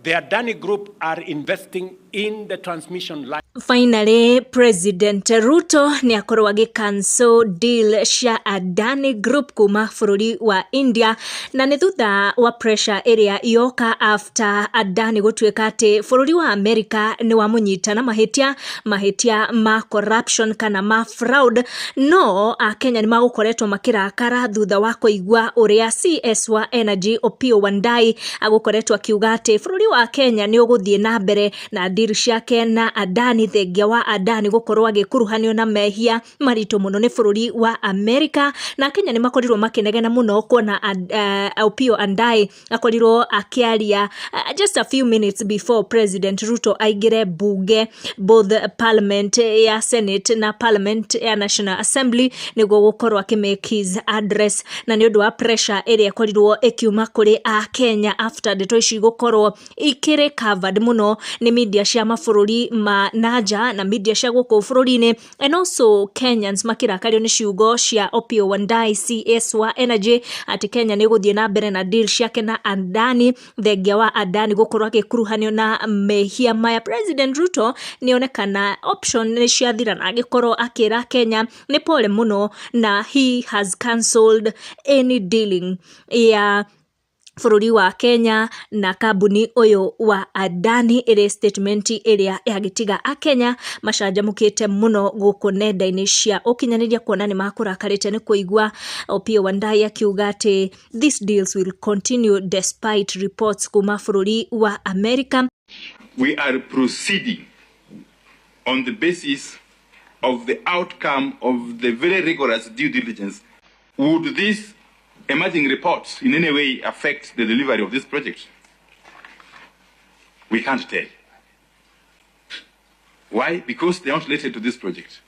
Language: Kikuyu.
The Adani Group are investing in the transmission line. Finally, President Ruto nĩ akorwo agĩ cancel deal cia Adani Group kuma bũrũri wa India, na nĩ thutha wa pressure ĩrĩa yoka after Adani gũtuĩka atĩ bũrũri wa America nĩ wamũnyita na mahĩtia, mahĩtia ma corruption kana ma fraud. No akenya nĩ magũkoretwo makĩrakara thutha wa kũigua ũrĩa CS wa Energy Opiyo Wandayi agũkoretwo akiuga atĩ bũrũri wa Kenya nĩ ũgũthiĩ na mbere na deal ciake na Adani, thengia wa Adani gũkorwo agĩkuruhanio na mehia maritũ mũno nĩ bũrũri wa America. Na Kenya nĩ makorirwo makĩnegena mũno kuona Opiyo Wandayi akorirwo akĩaria just a few minutes before President Ruto aingĩre bunge, both parliament ya Senate na parliament ya National Assembly, nĩguo gũkorwo akĩ make his address. Na nĩ ũndũ wa pressure ĩrĩa ĩkorirwo ĩkiuma kũrĩ a Kenya after ndeto ici gũkorwo ikĩrĩ covered mũno nĩ media cia mabũrũri ma nanja na media cia gũkũ bũrũri-inĩ, and also Kenyans makĩrakario nĩ ciugo cia Opiyo Wandayi, CS wa Energy, atĩ Kenya nĩ ĩgũthiĩ na mbere na deal ciake na Adani thengia wa Adani gũkorwo agĩkuruhanio na mehia maya. President Ruto nĩ onekana option nĩ ciathira na agĩkorwo akĩra Kenya nĩ pole mũno na he has cancelled any dealing ya bũrũri wa Kenya na kambuni ũyũ wa Adani, ĩrĩ statement ĩrĩa yagĩtiga akenya macanjamũkĩte mũno gũkũ nenda-inĩ cia ũkinyanĩria, kuona nĩ makũrakarĩte nĩ kũigua Opiyo Wandayi akiuga atĩ these deals will continue despite reports kuma bũrũri wa America. We are proceeding on the basis of the outcome of the very rigorous due diligence. Would these emerging reports in any way affect the delivery of this project? We can't tell. Why? Because they aren't related to this project.